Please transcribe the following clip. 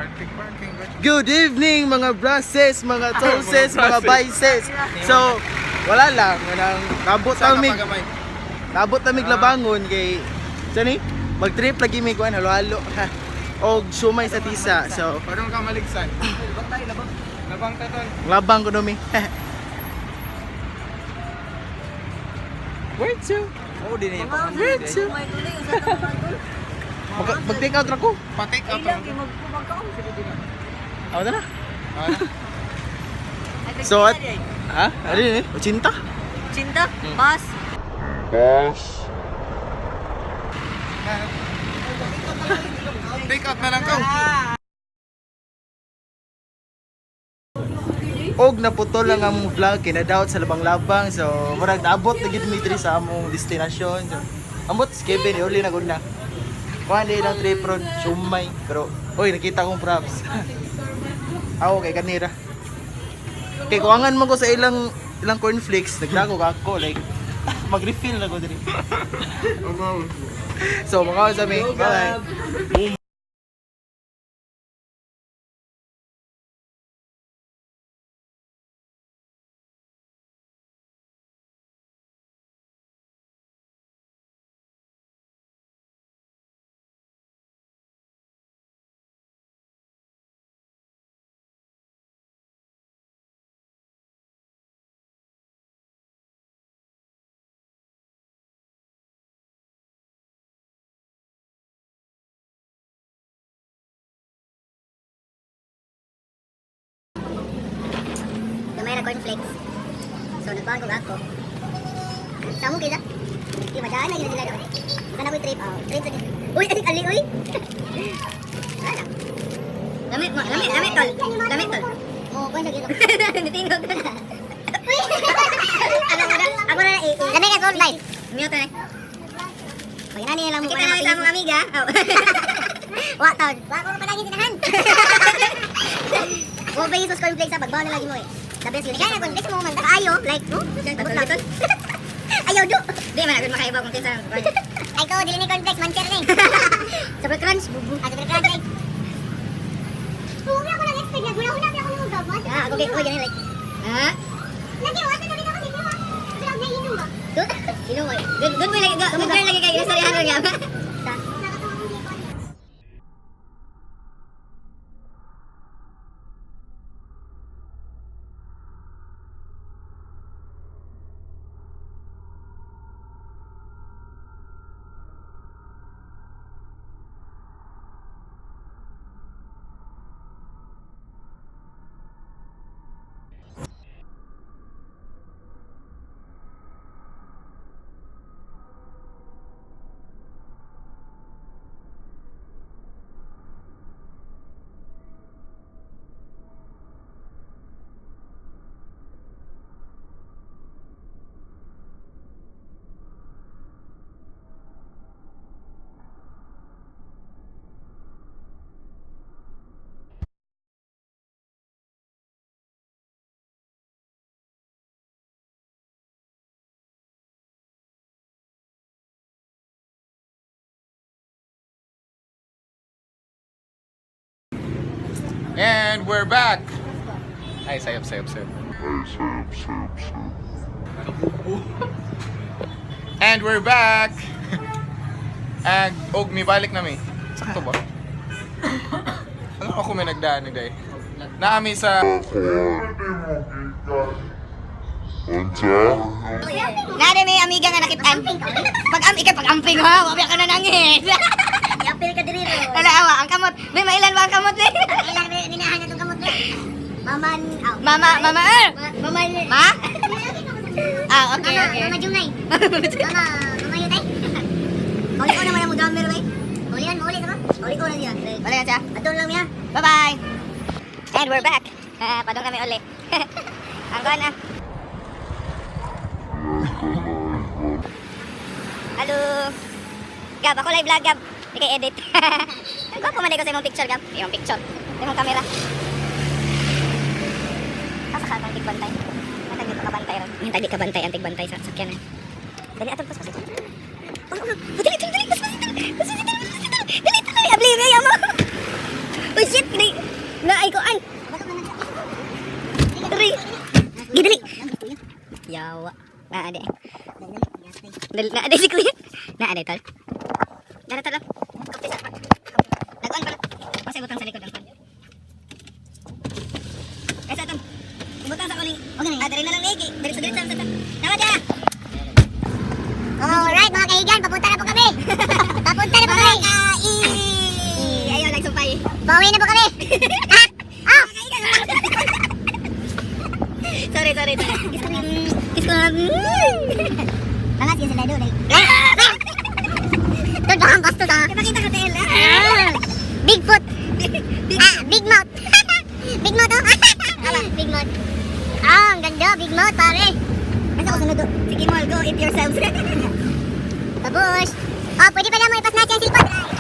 Parking, parking. Good evening mga brases, mga tolses, mga Mga bices. So, wala lang kanang nabot Saan amig ka pagamay? nabot amig labangon kay sani mag-trip lagi mi kuan halo-halo og sumay sa tisa. So, Parang ka maligsan. Labang taton. labang ko mi. Where to? Oo, di na yung Where to? Mag-take out ra ko. Pa-take out lang. Ako na na. So, at, ha? Ano yun eh? 80? Cinta? Bas? Take out na lang ka. Og naputol lang ang vlog kay nadawat sa labang-labang. So, murag naabot na gid mi diri sa among destinasyon. So, ambot si Kevin uli na gud na. Kuha di lang trip ron, sumay. Pero, oy, nakita kong props. Ako kay kanira. Kay kuangan man ko sa ilang ilang cornflakes, nagdago ka ako like mag-refill na ko diri. So, mga sa mi. Bye. Gamay ra cornflakes. So nagkuhan ko ako. Sa mo kita? Di ba daan na yun sila doon. Sana ko'y trip. Oh, trip sa Uy, adik ali uy. Wala lang. Lami, lami, lami tol. Lami tol. Oh, kuhan sa gilo. Nitingog. Uy. Ako na, ako na eh. Lamig ka sold life. Mute na. Pag inani lang mo Kita na sa among amiga. Oh. Wa taon. Wa ko pa lagi sinahan. Wa ba yung cornflakes sa pagbaon na lagi mo eh. The best yun. Kaya na cornflakes mo man. Ayo, like no? Batol-batol. Ayaw do. Di man agad makaibaw kung kinsa. Ay ko, dili ni cornflakes, mancher ni. Super crunch, bubu. Ah, super crunch like. Huwag ako nag-expect na guna-huna ako nung gawa. Ah, ako kay, oh, ganun like. Ha? Lagi, wala na rin ako sa inyo. Pero naiinom ba? Good. Inom ay. Good good boy lagi, good girl lagi kay ginasarihan nga. Sa. And we're back. Ay, sayop, sayop, sayop. And we're back. And og mibalik na mi. Sakto ba? Ano ako may nagdaan nagday? Naami sa Nade may amiga nga nakitaan. Pag am ikay pag amping ha, wabi ka na nangit. Yapil ka diri ro. Wala awa ang kamot. May mailan ba ang kamot ni? Ilan ba ninahan na tong kamot na? Maman, aw. Mama, mama er. Maman. Ma? Ah, okay, Mama, okay. Mama Junay. Mama, Mama Yutay. Mauli ko naman ang drummer bay. Maulian, mauli na ba? Mauli ko na siya. Wala na siya. Adon lang niya. Bye-bye. And we're back. Ah, padong kami uli. Ang kuan na. Hello. Gab, ako live vlog, Gab. Di kay edit. Ang gwapo man ko sa imong picture, Gab. Imong picture. Sa imong camera. Asa ka ang tigbantay? Ang tagdi pa kabantay ron. Ang tagdi kabantay, ang tigbantay sa sakyanan. Dali atol pas pas. Oh, oh, dali dali dali pas pas dali. Pas pas dali. Dali dali abli mo. Oh shit, kini na ay ko ay. Three. Gidali. Yawa. Na ade. Dali na ade si kuya. Na ade tol. Dara tol. Kape sa. Laguan pala. Pasay butang sa likod ang pan. Ay sa aton. Butang sa kuning. Okay. Ah, dali na lang ni. Dali sa dali sa sa. Tama dia. Alright, mga kaibigan, papunta na po kami. Papunta na po kami. Ayaw nagsumpay. Pauwi na po kami. Ah! Ah! Sorry, sorry, sorry. Kiss ko na. Kiss ko na. Mga sige sila doon. Tol, baka ang bastos ah. Pakita ko tayo. Ah! Bigfoot. Ah, big mouth. Big mouth oh. Big mouth. Ah, ang ganda, big mouth pare. Asa ko sunod? Sige mo, go eat yourselves. Babush. Oh, pwede pala mo ipas natin ang cellphone.